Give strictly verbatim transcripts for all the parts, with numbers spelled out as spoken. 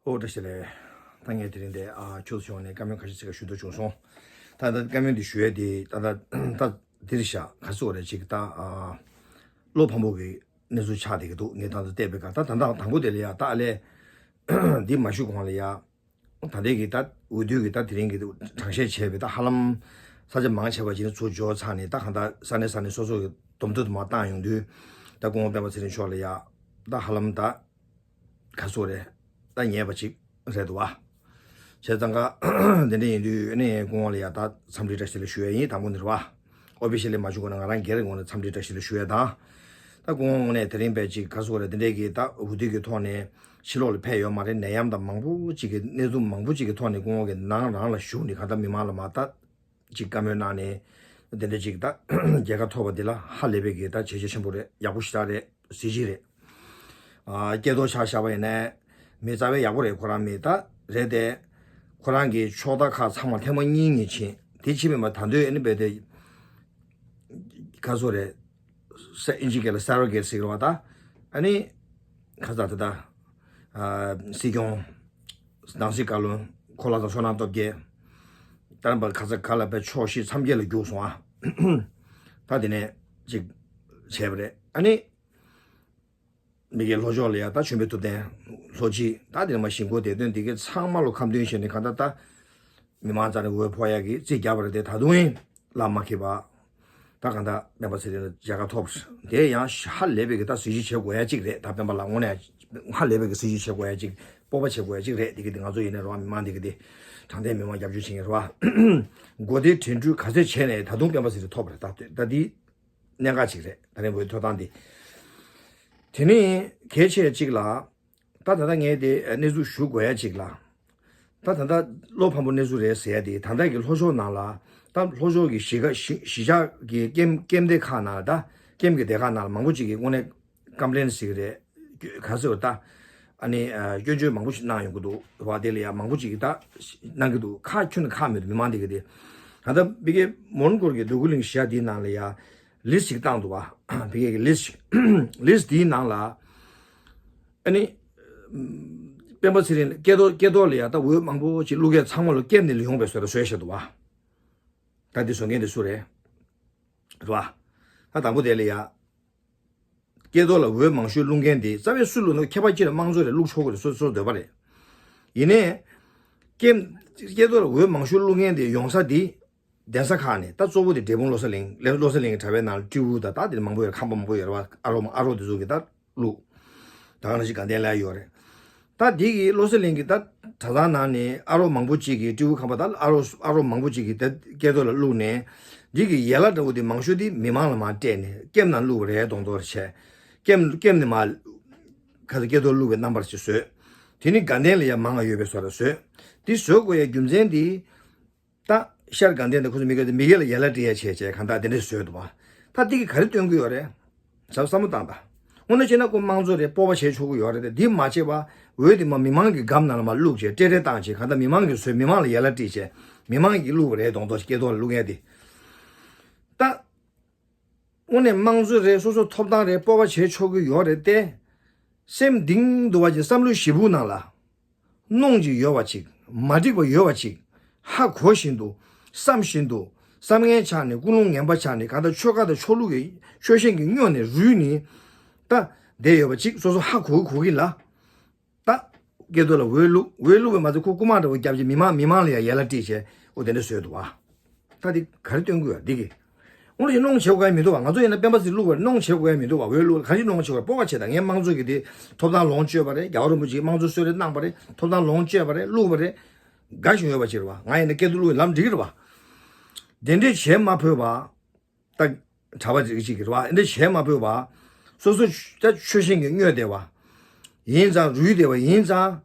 ཨོ་བཀྲ་ཤིས་བདེ་ལེགས། ད་ངས་དེ་རིང་འདི་ཨ་ཁྱོད་ཚོ་བྱུང་ནས་བཀའ་མོལ་ཁ་ཤས་ཅིག་ཞུ་འདོད་བྱུང་སོང་། ད་ད་བཀའ་མོལ་འདི་ཞུ་ཡས་དེ་ད་ད་ད་འདིར་བཞག་ག་ཚོད་རེད་ཅིག་ད་ཨ་བློ་ཕམ་པོ་གི་གནས་ཚུལ་ཆགས་བསྡད་ཀྱི་འདུག་ངས་ད་ད་བལྟས་པའི་ཁ་ད་ད་ད་དང་པོ་དེ་ལ་ཡ་ད་ཨ་ལས་འདི་མ་ཞུ་གོང་ལ་ཡ། ད་ལྟའི་གི་ད་འོས་བསྡུ་གི་ད་དེ་རིང་གི་དྲག་ཤས་བྱས་པའི་ད་ཧ་ལམ་ས་ཆ་མང་ཆེ་བ་ཅིག་ནི་ཚུར་འབྱོར་ཚར་ནས་ད་གང་ལྟར་ས་གནས་ས་གནས་སོ་སོ་གི་སྡོམ་ཐོ་དུ་མ་བཏང་ཡོང་དུས། ད་སྐུ་ངོ་སྤེན་པ་ཚེ་རིང་མཆོག་ལ་ཡ་ད་ཧ་ལམ་ད་ག་ཚོད་རེད། ད་ཉེས་པ་ཅིག་རེད་འདུག་བ། བྱས་ཙང་ཀ་དེ་འདྲ་ཡིན་དུས་ཨ་ནི་སྐུ་ངོ་ལ་ཡ་ད་འཚམས་འདྲི་བཀྲ་ཤིས་བདེ་ལེགས་ཞུ་ཡ་ཡིན། དང་པོ་འདིར་བ། ཨོ་ཕི་ཤལ་ལི་མ་བྱུང་གོང་ནས་ང་རང་སྒེར་ངོས་ནས་འཚམས་འདྲི་བཀྲ་ཤིས་བདེ་ལེགས་ཞུ་ཡ་དང་། ད་སྐུ་ངོ་ངོས་ནས་དེ་རིང་བས་ཅིག་ག་ཚོད་རེད། དེ་འདྲའི་གི་ད་འོས་བསྡུ་གི་ཐོག་ནས་ཕྱི་ལོགས་ལ་ཕེབས་ཡོད་མ་རེད། ནད་ཡམས་དང་མང་པོ་ཅིག་གི་གནས་ཚུལ་མང་པོ་ཅིག་གི་ཐོག་ནས་སྐུ་ངོ་གི་ནང་རང་ལ་ཞུགས་ནས་གང་ལྟར་མི་མང་ལ་མ་ད་ཅིག་བཀའ་མོལ་གནང་ནས་དེ་འདྲ་ཅིག་ད་རྒྱལ་ཁ་ཐོབ་པ་འདི་ལ་ཧ་ལས་པའི་གི་ད་བྱས་རྗེས་ཆེན་པོ་རེད། ཡག་པོ་ཞེ་དྲག་རེད། གཟི་བརྗིད་རེད། ཨ་སྐྱེས་རྡོར་ཆ་བཞག་པ་ཡིན་ན་མི་རྩ་བའི་ཡག་པོ་རེད། ཁོ་རང་མི་ད་རེད་དེ། ཁོ་རང་གི་ཕྱོགས་མཐའ་ཁག་ཚང་མ་ཐེངས་མ་གཉིས་གཉིས་ཕྱིན། དེ་ཕྱིན་པའི་མ་ད་འདོད་ཨ་ནི་བས་དེ་ག་ཚོད་རེད། ས་ཨིན་ཇི་སྐད་ལ་སརོ་གེཊ་ཟེར་གི་རེད་བ། ད་ཨ་ནི་ཁ་ཚ་ད་ད་ཨ་སྲིད་སྐྱོང་ནང་སྲིད་བཀའ་བློན་འཁོར་ལག་དང་བསོད་ནམས་སྟོབས་རྒྱལ། ད་རིམ་པ་ག་ཚ་ག་ལ་བས་ཕྱོགས་བཞི་མཚམས་བརྒྱད་ལ་རྒྱུགས་སོང་ཨ། ད་དེ་ནས་ཅིག་བྱས་པ་རེད། ཨ་ནི། མི་དགེ་ལྷོ་ཕྱོགས་ལ་ཡ་ད་བྱོན་པའི་ཐུབ་བསྟན་ལྷོ་སྤྱི་ད་དེ་ནས་མ་ཞིང་ཁོ་དེ་དོན་དེ་གའི་ཚང་མ་ལོ་ཁམས་བདུན་བྱས་ནས་གང་ལྟར་ད་མི་མང་རྩ་ནས་འོས་ཕོག་ཡག་གི་རྩིས་རྒྱག་པ་རེད་དེ། ད་དུང་ཡིན་ལ་མ་ཁེ་བ་ད་གང་ལྟར་སྤེན་པ་ཚེ་རིང་ལ་མཇལ་ཁ་ཐོབ་དེ་ཡང་ཧ་ལས་པའི་གི་ད་གཟི་བརྗིད་བྱེད་དགོས་ཡ་གཅིག་རེད། ད་སྤེན་པ་ལ་དངོས་གནས་ཧ་ལས་པའི་གི་གཟི་བརྗིད་བྱེད་དགོས་ཡ་གཅིག་སྤོབས་པ་བྱེད་དགོས་ཡ་གཅིག་རེད། དེ་གི་དེ་ང་ཚོ་ཡིན་ནས་རོགས་མི་མང་དེ་གི་དེ་དྲང་བདེན་མི་མང་རྒྱབ་སྐྱོར་བྱེད་མཁན་རོགས་མགོ་བདེ་དྲིན་དྲུལ་ག་ཚད་བྱས་ནས་ད་དུང་སྤེན་པ་ཚེ་རིང་ཐོབ་པ་རེད། ད་ད་དེ། གནད་འགག་ཅིག་རེད། ད་རིང་བོད་ཐོབ་ཐང་འདི། དེ་ནི་གལ་ཆེ་གཅིག་ལ། ད་ད་ལྟ་ངས་དེ་གནས་ཚུལ་ཞུ་དགོས་ཡ་གཅིག་ལ། ད་ད་ལྟ་བློ་ཕམ་པོ་གནས་ཚུལ་རེད་ཟེར་ཡ་དེ་ད་ལྟ་གི་ལྷོ་ཕྱོགས་ནང་ལ། ད་ལྷོ་ཕྱོགས་ཀྱི་གཞིས་ཀ་གཞིས་གཞིས་ཆགས་ཀྱི་ཀེམ་ཀེམ་སྡེ་ཁག་ནང་ལ་ད་ཀེམ་གྱི་སྡེ་ཁག་ནང་ལ་མང་པོ་ཅིག་གིས་དངོས་གནས་ཀམ་པི་ལེན་ཟེར་གི་རེད། ག་ཟེར་བ་ད། ཨ་ནི་སྐྱོན་བརྗོད་མང་པོ་ཞིག་གནང་ཡོང་གི་འདུག་བ། དེ་ལ་ཡང་མང་པོ་ཅིག་གིས་ད་གནང་གི་འདུག་ཁག་ཁྱོན་ནས་ཁག་མི་འདུག་མི་མང་དེ་གི་དེ། ད་ལྟ་ཕ་གིའི་མོན་གྷོ་གི་འདོད་རྒུ་གླིང་གཞིས་ཆགས་འདིའི་ནང་ལ་ཡ་ལིས་ཅིག་བཏང་འདུག་བ། ཕ་གི་གི་ལིས་ཅིག་ལིས་འདིའི་ནང་ལ་ཨ་ནི་སྤེན་པ་ཚེ་རིང་སྐལ་རྡོར་སྐལ་རྡོར་ལ་ཡ་ད་འོས་མང་པོ་ཅིག་བླུག་མཁན་ཚང་མ་ལ་ཀེམ་ནས་ལ་ཡོང་བའི་བཟོ་འདྲ་བཟོས་བཞག་འདུག་བ། ད་འདི་བཟོ་མཁན་དེ་སུ་རེད། རེད་བ། ད་དང་པོ་དེ་ལ་ཡ། སྐལ་རྡོར་ལ་འོས་མང་ཤོས་བླུག་མཁན་དེ་རྩ་བའི་སུ་བླུག་ན་ཁྱད་པར་ཅི་ལ་དམངས་གཙོ་རེད། བླུག་ཆོག་གི་རེད། སོ་སོའི་འདོད་པ་རེད། ཡིན་ནའི། སྐལ་སྐལ་རྡོར་ལ་འོས་མང་ཤོས་བླུག་མཁན་དེ་ཡོང་ས་དེ་གདན་ས་ཁག་ནས། ད་གཙོ་བོ་དེ་འབྲས་སྤུངས་བློ་གསལ་གླིང་ལ། བློ་གསལ་གླིང་གི་གྲྭ་པའི་ནང་ལ་སྤྲེའུ་དང་ད་དེ་མང་པོ་ཡོད་རེད། ཁམས་པ་མང་པོ་ཡོད་རེད་བ། ཨ་རོགས་ཨ་རོགས་དེ་ཚོ་གི་ད་བླུག་ད་ག་ནང་བཞིན་དགའ་ལྡན་ལ་ཡོད་རེད། ད་འདི་གི་བློ་གསལ་གླིང་གི་ད་གྲྭ་ཚང་ནང་ནས་ཨ་རོགས་མང་པོ་ཅིག་གིས་སྤྲེའུ་ཁམས་པ་ད་ཨ་རོགས་ཨ་རོགས་མང་པོ་ཅིག་གིས་ད་སྐལ་རྡོར་ལ་བླུགས་ནས། འདི་གི་ཡན་ལག་འདྲ་བོ་དེ་མང་ཤོས་དེ་མི་མང་ལ་མར་སྤྲད་ནས་ཀེམ་ནང་བླུགས་པ་རེད་མདོག་མདོག་བྱས། ཀེམ་ཀེམ་ནས་མར་ཁ་ཚ་སྐལ་རྡོར་བླུགས་པའི་རྣམ་པ་ཞིག་བཟོས། དེ་ནི་དགའ་ལྡན་ལ་ཡང་མང་ང་ཡོད་པའི་བཟོ་འདྲ་བཟོས། དེ་བཟོ་དགོས་ཡ་རྒྱུ་མཚན་དེ། ད་ཤར་དགའ་ལྡན་དང་ཁོ་ཚོ་མི་སྒེར་ལ་ཡན་ལག་སྤྲད་ཡ་བྱས་བྱས་གང་ལྟར་དེ་འདྲས་བཟོས་འདུག་བ། ད་འདི་གིས་ག་རེ་སྟོན་གྱི་ཡོད་རེད། ཟབ་བསམ་བློ་བཏང་དང་། དངོས་གནས་བྱས་ན་ཁོ་དམངས་གཙོ་རེད། སྤོབས་པ་བྱས་ཆོག་གི་ཡོད་རེད་དེ། འདི་མ་བྱས་པ་འོས་དེ་མ་མི་མང་གི་སྒམ་ནང་ལ་མར་བླུགས་བྱས་སྤྲེལ་སྤྲེལ་བཏང་བྱས་གང་ལྟར་མི་མང་གིས་བཟོས། མི་མང་ལ་ཡན་ལག་སྤྲད་བྱས་མི་མང་གིས་བླུགས་པ་རེད་མདོག་མདོག་སྐལ་རྡོར་ལ་བླུགས་མཁན་དེ། ད་དངོས་གནས་དམངས་གཙོ་རེད། སོ་སོ་ཐོབ་ཐང་རེད། སྤོབས་པ་བྱས་ཆོག་གི་ཡོད་རེད་དེ། སེམས་གཏིང་འདུ་བ་ཅིག་བསམ་བློའི་ཞེ་ཕུག་ནང་ལ། གནོང་ཅིག་ཡོད་པ་ཅིག་མ་འགྲིག་པ་ཡོད་པ་ཅིག་ཧ་གོ་བཞིན་དུ། བསམ་བཞིན་དུ། བསམ་ངན་ཆགས་ནས། ཀུན་སློང་ངན་པ་ཆགས་ནས། གང་ལྟར་ཆོལ་ཁ་དང་ཆོས་ལུགས་ཀྱི་ཆོལ་ཞེན་གྱི་སྨྱོ་ནས་རུལ་ནས། ད་བསྡད་ཡོད་པ་ཅིག་སོ་སོ་ཧ་གོ་གོ་གི་ལ། ད་སྐལ་རྡོར་ལ་འོས་བླུགས། འོས་བླུགས་པའི་མ་ཚད་ཁོ་རྐུ་མ་འདྲ་བོ་བརྒྱབ་ཅིག་མི་མང་མི་མང་ལ་ཡང་ཡན་ལག་སྤྲད་བྱས་འོ་དེ་འདྲ་བཟོས་འདུག་བ། ད་འདི་ག་རེ་སྟོན་གྱི་ཡོད་འདི་གི། དངོས་གནས་གནོང་བྱེད་དགོས་ཡ་མི་འདུག་བ། ང་ཚོ་ཡིན་ན་སྤེན་པ་ཚེ་རིང་བླུགས་པ་རེད། གནོང་བྱེད་དགོས་ཡ་མི་འདུག་བ། འོས་བླུགས་གང་ཅི་གནོང་བྱེད་དགོས་རེད། སྤོབས་པ་བྱེད་དང་། ངས་དམངས་གཙོ་གི་དེ་ཐོབ་ཐང་ལོངས་སྤྱོད་པ་རེད། རྒྱལ་བ་རིན་པོ་ཆེས་དམངས་གཙོ་གསོལ་རས་གནང་པ་རེད། ཐོབ་ཐང་ལོངས་སྤྱོད་པ་རེད། བླུགས་པ་རེད། དགའ་བཞིན་ཡོད་པ་ཅིག་རེད་བ། ང་ཡིན་ན་སྐལ་རྡོར་བླུགས་ཡ་ལམ་འགྲིག་གི་རེད་བ། དེ་འདྲས་བྱེད་མ་ཕོད་པ། ད་གྲྭ་པ་ཅིག་ཅིག་གི་རེད་བ། དེ་འདྲས་བྱེད་མ་ཕོད་པ། སོ་སོ་ད་ཆོལ་ཞེན་གྱི་སྨྱོས་བསྡད་པ་ཡིན་ཙང་། རུལ་བསྡད་པ་ཡིན་ཙང་།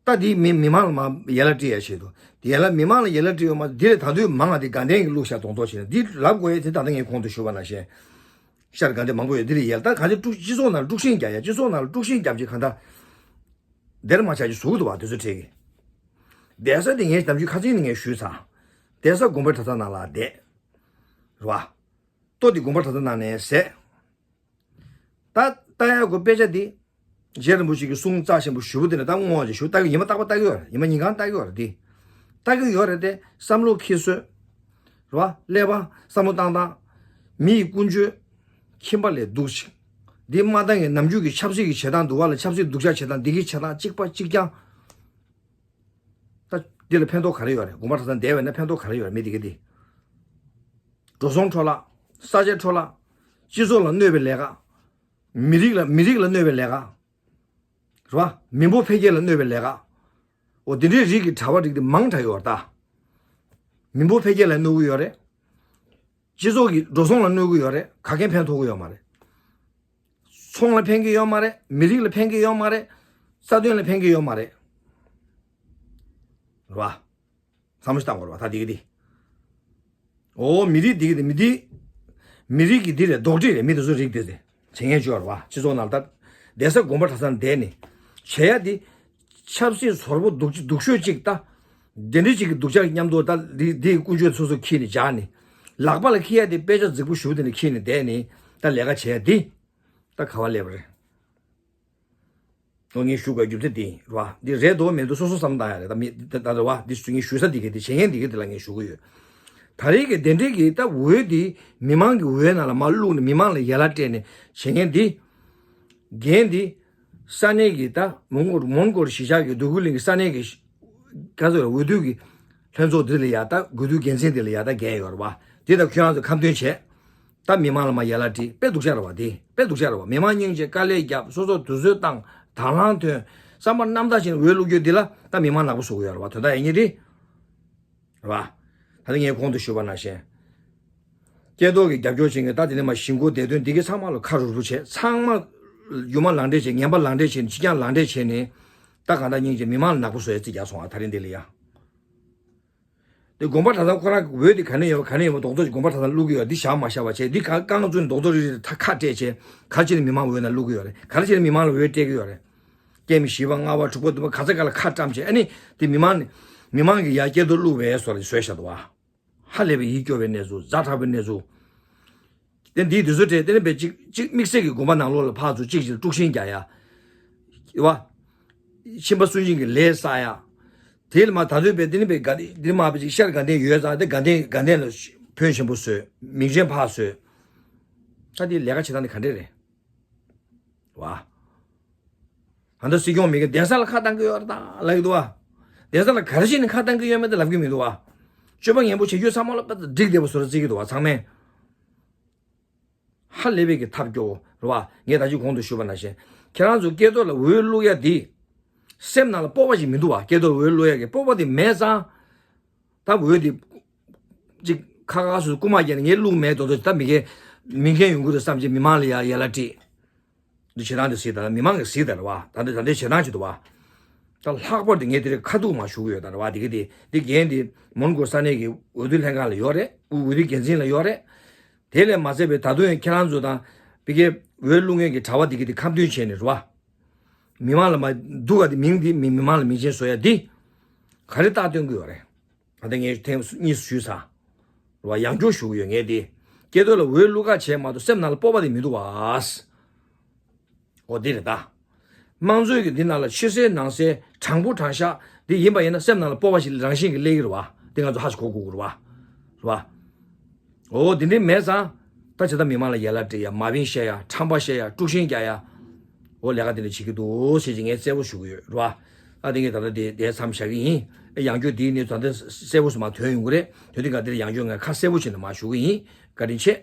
ད་འདི་མི་མི་མང་ལ་མ་ཡན་ལག་སྤྲད་ཡ་བྱེད་དོ། དེ་ཡན་ལག་མི་མང་ལ་ཡན་ལག་སྤྲད་ཡོད་མ་འདི་ལས་ད་དུང་མང་ང་དེ་དགའ་ལྡན་གྱི་བླུགས་ཤག་མདོག་མདོག་བྱས་ནས་འདི་ལབ་དགོས་ཡ་དེ། ད་ལྟ་ངས་གོང་དུ་ཞུས་པ་ནང་བཞིན་ཤར་དགའ་ལྡན་མང་པོ་ཡོད། འདི་ལས་ཡལ། ད་གང་ཅི་དཀྲུག་སྤྱི་ཚོགས་ནང་དཀྲུག་ཤིང་རྒྱག་ཡ། སྤྱི་ཚོགས་ནང་དཀྲུག་ཤིང་རྒྱབ་ཅིག་གང་ལྟར་སྡེར་མ་ཆགས་ཅིག་བཟོ་གི་འདུག་བ། དེ་ཚོ་གྲས་ཀྱི་བསྡད་ས་དེ་ངས་ནམ་རྒྱུན་ཁ་སང་ནས་ངས་ཞུས་ཚར། བསྡད་ས་དགོན་པའི་གྲྭ་ཚང་ནང་ལ་བསྡད། རེད་བ། ལྟོ་དེ་དགོན་པ་གྲྭ་ཚང་ནང་ནས་ཟས། ད་ལྟ་ཡག་གོ་དཔེ་ཆ་འདི། རྗེ་རིན་པོ་ཆེ་གི་གསུང་རྩ་ཆེན་པོ་ཞུ་བ་དེ་ནི་ད་བསྔོ་བ་ཅིག་ཞུ་ལྟ་གི་ཡིན་པ་རྟག་པ་ལྟ་གི་ཡོད་རེད། ཡིན་པ་ཉིན་གང་ལྟ་གི་ཡོད་རེད། དེ་ལྟ་གི་ཡོད་རེད། དེ་བསམ་བློ་འཁྱེར་སྲོལ་རེད་བ། ཀླད་པ་བསམ་བློ་བཏང་སྟངས། མི་ཡི་ཀུན་སྤྱོད་ཁྱིམ་པ་ལས་སྡུག་ཅིག་འདི་མ་འདང་གི་ནམ་རྒྱུན་གྱི་ཆབ་སྲིད་ཀྱི་བྱེད་སྟངས་འདུག་བ་ལ། ཆབ་སྲིད་སྡུག་ཅག་བྱེད་སྟངས་འདི་གི་བྱེད་སྟངས་གཅིག་པ་གཅིག་རྐྱང་། ད་འདི་ལ་ཕན་ཐོགས་ག་རེ་ཡོད་རེད། དགོན་པ་གྲྭ་ཚང་བསྡད་པ་ཡིན་ན་ཕན་ཐོགས་ག་རེ་ཡོད་རེད། མི་འདི་གི་འདི། འགྲོ་སོང་འཕྲོ་བརླག་ས་ཆ་འཕྲོ་བརླག་སྤྱི་ཚོགས་ལ་གནོད་པའི་ལས་ཀ་མི་རིགས་ལ་མི་རིགས་ལ་གནོད་པའི་ལས་ཀ་རེད་བ། མི་འབོར་འཕེལ་རྒྱས་ལ་གནོད་པའི་ལས་ཀ་འོ་འདི་འདྲའི་རིགས་ཀྱི་གྲྭ་བ་རིགས་འདི་མང་དྲགས་ཡོད་རེད་ད། མི་འབོར་འཕེལ་རྒྱས་ལ་གནོད་ཀྱི་ཡོད་རེད། སྤྱི་ཚོགས་ཀྱི་འགྲོ་སོང་ལ་གནོད་ཀྱི་ཡོད་རེད། ག་གེ་ཕན་ཐོགས་ཀྱི་ཡོད་མ་རེད། ཚོང་ལ་ཕན་གྱི་ཡོད་མ་རེད། མི་རིགས་ལ་ཕན་གྱི་ཡོད་མ་རེད། རྩ་དོན་ལ་ཕན་གྱི་ཡོད་མ་རེད། རེད་བ། བསམ་བློ་ཞིག་བཏང་དགོས་རེད་བ། ད་འདི་གི་འདི། ཨོ་མི་རིགས་འདི་གི་འདི་མི་འདི། མི་རིགས་ཀྱི་འདི་རེད། རྡོག་ཁྲེས་རེད། མི་དེ་ཚོ་རིགས་དེ་དེ་བྱེད་མཁན་ཅིག་ཡོད་རེད་བ། སྤྱི་ཚོགས་ནང་ད་བསྡད་ས་དགོན་པ་གྲྭ་ཚང་བསྡད་ནས་བྱེད་ཡ་འདི། ཆབ་སྲིད་ཟོར་པོ་སྡུག་སྡུག་ཤོས་ཅིག་ད། དེ་འདྲ་ཅིག་གི་སྡུག་ཅག་མཉམ་དུ་ད་འདི་འདི་ཀུན་སྤྱོད་སོ་སོ་འཁྱེར་ནས་སྦྱར་ནས། ལག་པ་ལ་འཁྱེར་ཡ་དེ་དཔེ་ཆ་རྫིག་པོ་ཞུ་དེ་ནས་འཁྱེར་ནས་བསྡད་ནས་ད་ལས་ཀ་བྱེད་ཡ་འདི། ད་ག་བ་སླེབས་རེད། ཨོ་ངས་ཞུ་དགོས་རྒྱུ་མཚན་དེ་ཡིན་རེད་བ། འདི་རེད་འདུག་མི་འདུག་སོ་སོ་བསམ་བཏང་ཡ་རེད། ད་མི་ད་ད་རེད་བ། འདི་ངས་ཞུ་ས་འདི་གི་དེ་བྱེད་མཁན་འདི་གི་དེ་ལ་ངས་ཞུ་གི་ཡོད། ད་རེས་ཀྱི་དེ་འདྲའི་གི་ད་འོས་འདི་མི་མང་གི་འོས་ནང་ལ་མར་བླུགས་ནས་མི་མང་ལ་ཡ་ལ་སྤྲད་ནས་བྱེད་མཁན་འདི། འགན་འདི། ས་གནས་ཀྱི་ད་མོན་གྷོ་མོན་གྷོ་གཞིས་ཆགས་ཀྱི་འདོད་རྒུ་གླིང་གི་ས་གནས་ཀྱི་ག་ཚོད་འོས་བསྡུ་གི་ལྷན་ཚོགས་འདི་ལ་ཡ་ད་དགོས་འདུན་འགན་འཛིན་འདི་ལ་ཡ་ད་འགན་ཡོད་རེད་བ། དེ་ད་ཁྱོད་རང་ཚོ་ཁ་འདོན་བྱས། ད་མི་མང་ལ་མར་ཡ་ལ་དྲིས། དཔེ་སྡུག་ཅག་རེད་བ། དེ་དཔེ་སྡུག་ཅག་རེད་བ། མི་མང་སྙིང་རྗེ། དཀའ་ལས་བརྒྱབ། སོ་སོ་དུས་ཚོད་བཏང་། དང་བླངས་ཐོན། བསམ་པ་རྣམ་དག་བྱས་ནས་འོས་བླུག་རྒྱུ་འདི་ལ་ད་མི་མང་ནག་པོ་བཟོ་གི་ཡོད་རེད་བ། དོན་དག་ཡིན་གྱི་རེད། རེད་བ། ད་ནི་ངས་གོང་དུ་ཞུས་པ་ནང་བཞིན། སྐལ་རྡོར་གྱི་རྒྱབ་སྐྱོར་བྱེད་མཁན་ད་དེ་ནས་མར་གཞིས་འགོ་བསྡད་དོན་འདི་གི་ཚང་མ་ལ་ཁ་རུབ་རུབ་བྱས། ཚང་མ་ཡུར་མ་ལངས་འདྲེན་བྱས། ངན་པ་ལངས་འདྲེན་བྱས་ནས། ཕྱི་རྐྱང་ལངས་འདྲེན་བྱས་ནས། ད་གང་ལྟར་སྙིང་རྗེ་མི་མང་ལ་ནག་པོ་བཟོ་ཡ་རྩིས་རྒྱག་སོང་ཨ། ད་རིང་འདི་ལ་ཡ། དེ་དགོན་པ་གྲྭ་ཚང་ཁོ་རང་གི་འོས་དེ་ག་ནས་ཡོང་བ་ག་ནས་ཡོང་བ་རྡོག་རྡོག་ཅིག་དགོན་པ་གྲྭ་ཚང་བླུག་གི་ཡོད། འདི་བཞག་མ་བཞག་པ་བྱས། འདི་ག་རྐང་བཙུགས་ནས་རྡོག་རྡོག་རིལ་རིལ་ད་ཁ་སྤྲད་བྱས། ག་རེ་བྱས་ནས་མི་མང་འོས་ནང་བླུག་གི་ཡོད་རེད། ག་རེ་བྱས་ནས་མི་མང་ལ་འོས་སྤྲད་ཀྱི་ཡོད་རེད། སྐྱེས་མི་བཞི་པ་ལྔ་པ་དྲུག་པ་བདུན་པ་ག་ཚད་ག་ལ་ཁ་བཀྲམ་བྱས། ཨ་ནི་དེ་མི་མང་ནི་མི་མང་གི་ཡ་སྐལ་རྡོར་བླུག་པའི་བཟོ་ལ་བཟོས་བཞག་འདུག་བ། ཧ་ལས་པའི་ཡིད་སྐྱོ་བའི་གནས་ཚུལ། ཛ་དྲག་པའི་གནས་ཚུལ། དེ་འདིའི་དུས་ཚོད་དེ་དེ་ནས་པའི་གཅིག་གཅིག་དམིགས་བསལ་གྱི་དགོན་པ་ནང་ལོགས་ལ་ཕར་ཚུར་གཅིག་གཅིག་ལ་དཀྲུག་ཤིང་རྒྱག་ཡ། རེད་བ། ཁྱིམ་པ་སུན་འབྱིན་གྱི་ལས་བསགས་ཡ། དེ་ལ་མ་ད་དུས་པའི་དེ་ནི་པའི་དགའ་དེ་མ་པའི་ཅིག་ཤར་དགའ་ལྡན་ཡོད་ཙང་། དེ་དགའ་ལྡན་དགའ་ལྡན་ལ་ཕོན་ཆེན་པོ་བཟོས། མིང་ཅན་ཕར་བཟོས། ད་དེ་ལས་ཀ་བྱེད་སྟངས་དེ་ག་འདྲས་རེད་བ། ད་ལྟ་སྲིད་སྐྱོང་མེད་མཁན་གདན་ས་ལ་ཁ་བཏང་གི་ཡོད་རེད་ད་ལབ་ཀྱི་འདུག་བ། གདན་ས་ལ་ག་རེ་བྱས་ནས་ཁ་བཏང་གི་ཡོད་མེད་དེ་ལབ་ཀྱི་མི་འདུག་བ། སྤྱོད་པ་ངན་པོ་བྱེད་རྒྱུ་ཚང་མ་ལ་དཔེ་འགྲིག་བསྡད་པ་བཟོ་འདྲ་བརྩི་གི་འདུག་བ། ཚང་མས། ཧ་ལས་པའི་གི་ཐབས་སྐྱོ་བོ་རེད་བ། ངས་ད་ཅི་གོང་དུ་ཞུས་པ་ནང་བཞིན། ཁྱེད་རང་ཚོ་སྐལ་རྡོར་ལ་འོས་བླུག་ཡ་འདི། སེམས་ནང་ལ་སྤོབས་པ་ཞིག་མི་འདུག་བ། སྐལ་རྡོར་འོས་བླུག་ཡ་གི་སྤོབས་པ་དེ་མེད་ཙང་། ད་འོས་དེ་ཅིག་ཁ་ཁ་སོ་སོ་རྐུ་མ་རྒྱག་ནས་ངས་བླུགས་མེད་དོ་དོ། ད་མི་མཁན་མི་མཁན་ཡོང་གི་རེད་བསམ་བྱས་མི་མང་ལ་ཡ་ཡ་ལ་སྤྲད། འདི་བྱེད་སྟངས་དེ་གཟིགས་དང་། མི་མང་གིས་གཟིགས་དང་རེད་བ། ད་འདི་ད་འདི་བྱེད་སྟངས་ཅིག་འདུག་བ། ད་ལྷག་པར་དུ་ངས་དེ་རིང་ཁ་ཐུག་མར་ཞུ་གི་ཡོད་ད་རེད་བ། དེ་གི་དེ་འདི་འགན་དེ་མོན་གྷོ་ས་གནས་ཀྱི་འོས་བསྡུ་ལྷན་ཁང་ལ་ཡོད་རེད། འོས་བསྡུ་འགན་འཛིན་ལ་ཡོད་རེད། དེ་ལས་མ་ཚད་པའི་ད་དུང་ཡང་ཁྱེད་རང་ཚོ་དང་ཕ་གིའི་འོས་བླུག་མཁན་གྱི་གྲྭ་པ་དེ་གི་དེ་ཁ་འདོན་བྱས་ནས་རེད་བ། མི་མང་ལ་མ་སྡུག་ག་དེ་མིང་དེ་མི་མི་མང་ལ་མིང་ཆེན་བཟོ་ཡ་འདི་ག་རེ་རྟགས་སྟོན་གི་ཡོད་རེད། ད་ལྟ་ངས་ཐེངས་གཉིས་སུ་ཞུས་ཚར། རེད་བ། ཡང་བསྐྱར་ཞུ་གི་ཡོད་ངས་དེ། སྐལ་རྡོར་ལ་འོས་བླུག་ག་བྱས་མ་གཏོགས་སེམས་ནང་ལ་སྤོབས་པ་དེ་མི་འདུག་བ། འོ་དེ་རེད་ད། དམངས་གཙོའི་གི་འདི་ནང་ལ་ཕྱི་གསལ་ནང་གསལ་དྲང་པོ་དྲང་བཞག་དེ་ཡིན་པ་ཡིན་ན་སེམས་ནང་ལ་སྤོབས་པ་ཞིག་རང་བཞིན་གྱིས་སླེབས་ཀྱི་རེད་བ། དེ་ང་ཚོ་ཧ་ཅིག་གོ་དགོས་ཀྱི་རེད་བ། རེད་བ། འོ་དེ་འདྲའི་མེད་ཙང་། ད་ཇི་ལྟར་མི་མང་ལ་ཡ་ལ་སྤྲད་ཡ། མ་དབྱིངས་བཤད་ཡ། ཁྲམ་པ་བཤད་ཡ། དཀྲུག་ཤིང་རྒྱག་ཡ། འོ་ལས་ཀ་དེ་འདྲ་བྱེད་ཀྱི་འདུག་ཟེར་གྱི་ངས་གསལ་པོ་ཞུ་གི་ཡོད་རེད་བ། ད་དེ་ངས་ད་ལྟ་དེ་དེ་མཚམས་བཞག་གི་ཡིན། ཡང་བསྐྱར་དེའི་གནས་ཚུལ་ད་ལྟ་གསལ་པོ་ཞིག་མར་ཐོན་ཡོང་གི་རེད། དེ་དུས་ང་འདིར་ཡང་བསྐྱར་ངས་ཁ་གསལ་པོ་བྱས་ནས་མར་ཞུ་གི་ཡིན། བཀའ་དྲིན་ཆེ།